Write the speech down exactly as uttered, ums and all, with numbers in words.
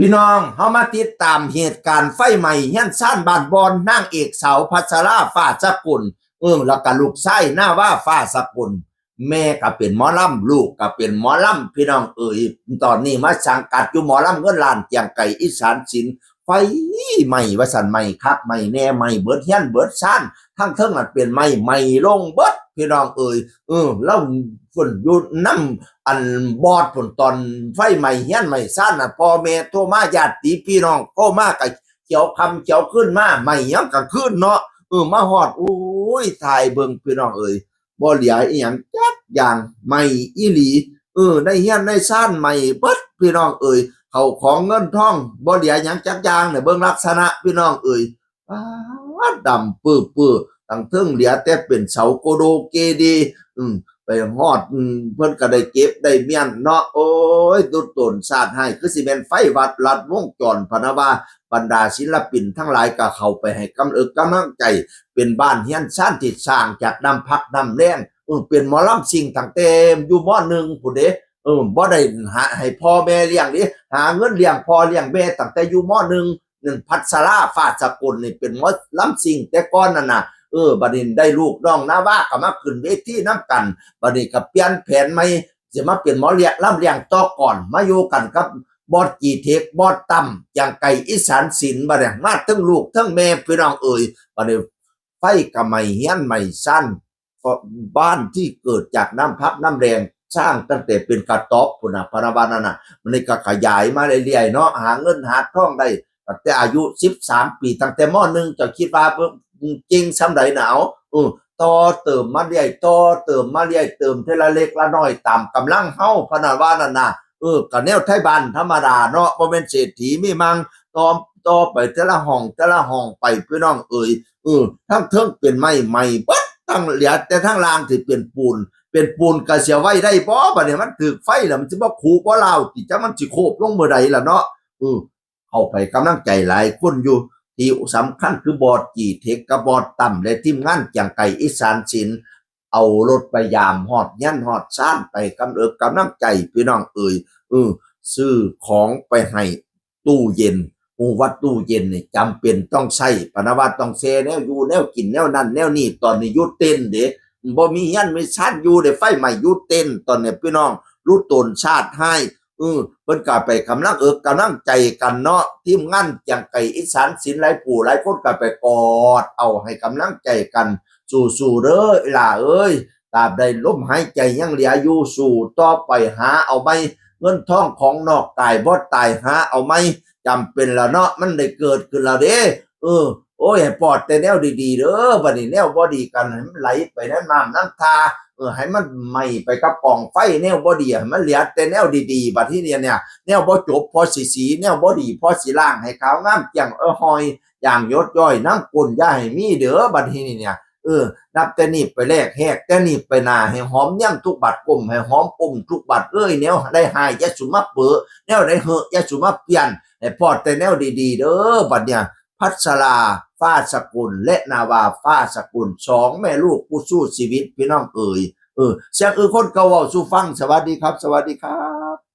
พี่น้อง เฮามาติดตามเหตุการณ์ไฟไหม้เฮือนซานบ้านบอน นางเอกสาวพัชรา ฟ้าสกุล เออ แล้วก็ลูกชายนาวา ฟ้าสกุล แม่ก็เป็นหมอลำ ลูกก็เป็นหมอลำ พี่น้องเอ๋ย ตอนนี้มาสังกัดอยู่หมอลำเงินล้าน เกรียงไกรอีสานศิลป์ ไฟไหม้ว่าซั่น ไหม้คักไหม้แน่ ไหม้เบิดเฮือนเบิดซาน ทั้งเทิงนั่นเป็นไหม้ ไหม้ลงเบิด พี่น้องเอ๋ย เออ แล้วเพิ่นอยู่นำอันบอส เพิ่นตอนไฟไหม้เฮือนไหม้ซานน่ะ พ่อแม่โทรมา ญาติพี่น้องโทรมา ก็เขียวค่ำเขียวคืนมา ไหม้ยามกลางคืนเนาะ เออ มาฮอด โอ้ย ถ่ายเบิ่ง พี่น้องเอ๋ย บ่เหลืออีหยังจักอย่าง ไหม้อีหลี เออ ในเฮือนในซานไหม้เบิด พี่น้องเอ๋ย เข้าของเงินทอง บ่เหลือหยังจักอย่างเนี่ย เบิ่งลักษณะ พี่น้องเอ๋ย ป๊าด ดำปื้อๆ ตั้งเทิงเหลือแต่เป็นเสาโกโดเกดี อืม ไปฮอด อืม เพิ่นก็ได้เก็บได้เมี้ยนเนาะ โอ้ย ตุ๊ดตนซาดให้ คือสิแม่นไฟวัดลัดวงจร พะนะว่า บรรดาศิลปินทั้งหลายก็เข้าไปให้กำเอิกกำลังใจ เป็นบ้านเฮือนซานที่สร้างจากน้ำพักน้ำแรง เออ เป็นหมอลำซิ่งตั้งแต่อยู่ ม.หนึ่ง พู้นเด้ เออ บ่ได้หาให้พ่อแม่เลี้ยงเด้ หาเงินเลี้ยงพ่อเลี้ยงแม่ตั้งแต่อยู่ ม.หนึ่ง นั่น พัชรา ฟ้าสกุลนี่เป็นหมอลำซิ่งแต่ก่อนนั่นน่ะ เออ บัดนี้ได้ลูกน้องนาวาก็มาขึ้นเวทีนำกัน บัดนี้ก็เปลี่ยนแผนใหม่ สิมาเป็นหมอเลี้ยง ลำเลี้ยงต่อก่อน มาอยู่กันกับบอสจีเท็ก บอสตั้ม เกรียงไกรอีสานศิลป์ บัดนี้มาทั้งลูกทั้งแม่ พี่น้องเอ๋ย บัดนี้ไฟก็ไหม้เฮือนไหม้ซาน บ้านที่เกิดจากน้ำพักน้ำแรง สร้างตั้งแต่เป็นกระต๊อบพู้นน่ะ พะนะว่านั่นน่ะ มันนี่ก็ขยายมาเรื่อยๆเนาะ หาเงินหาทองได้ตั้งแต่อายุ สิบสาม ปี ตั้งแต่ ม.หนึ่ง เจ้าคิดว่าเบิ่งเก่งส่ำใดน่ะ เอา เออ ต่อเติมมาเรื่อย ต่อเติมมาเรื่อย เติมทีละเล็กละน้อยตามกำลังเฮา พะนะว่านั่นน่ะ เออ ก็แนวไทบ้านธรรมดาเนาะ บ่แม่นเศรษฐีมีมัง ต่อ ต่อไปแต่ละห้อง แต่ละห้องไป พี่น้องเอ๋ย เออ ทั้งเทิงเป็นไม้ ไหม้เบิด ทั้งเหลือแต่ทั้งล่างที่เป็นปูน เป็นปูนก็เสียไว้ได้บ่ บัดนี้มันถืกไฟแล้ว มันสิบ่ขูบ่ร้าวติ จักมันสิโคบลงมื้อใดล่ะเนาะ เออ เข้าไปกำลังใจหลายคนอยู่ ที่สำคัญคือบอสจีเท็กกับบอสตั้ม และทีมงานเกรียงไกรอีสานศิลป์ เอารถไปยามฮอดเฮือนฮอดซาน ไปกำเอิกกำลังใจ พี่น้องเอ๋ย เออ ซื้อของไปให้ตู้เย็น ฮู้ว่าตู้เย็นนี่จำเป็นต้องใช้ พะนะว่าต้องแช่แนวอยู่แนวกินแนวนั้นแนวนี้ ตอนนี้อยู่เต็นท์เด้ บ่มีเฮือนมีซานอยู่เด้ ไฟไหม้อยู่เต็นท์ ตอนนี้พี่น้อง ตุ๊ดตนซาดให้ เออ เพิ่นก็ไปกำลังเอิกกำลังใจกันเนาะ ทีมงานเกรียงไกรอีสานศิลป์หลายผู้หลายคนก็ไปกอดเอาให้กำลังใจกัน สู้ๆเด้ออีหล่าเอ้ย ตราบใดลมหายใจยังเหลืออยู่ สู้ต่อไป หาเอาใหม่ เงินทองของนอกกายบ่ตาย หาเอาใหม่ จำเป็นแล้วเนาะ มันได้เกิดขึ้นแล้วเด้ เออ โอ้ย ให้ปลอดแต่แนวดีๆเด้อ บัดนี้แนวบ่ดีกัน ให้มันไหลไปในน้ำนำท่า เออ ให้มันไหม้ไปกับกองไฟ แนวบ่ดี ให้มันเหลือแต่แนวดีๆ บัดทีนี้เนี่ย แนวบ่จบพอสิสี แนวบ่ดีพอสิล้าง ให้ขาวงามเกลี้ยง เออ หอย อย่างหยดย้อย น้ำก้นอย่าให้มีเด้อ บัดทีนี้เนี่ย เออ นับแต่นี้ไปแรก แฮกแต่นี้ไปหน้า ให้หอมเนียนทุกบาด ก้มให้หอมอมทุกบาด เอ้ย แนวได้หายอย่าสุมาเปอะ แนวได้เหอะอย่าสุมาเปลี่ยน ให้ปลอดแต่แนวดีๆเด้อ บัดเนี่ย พัชรา ฟ้าสกุล และนาวา ฟ้าสกุล สองแม่ลูกผู้สู้ชีวิต พี่น้องเอ๋ย เออ เสียงอือคนเก่าเว้าสู่ฟัง สวัสดีครับ สวัสดีครับ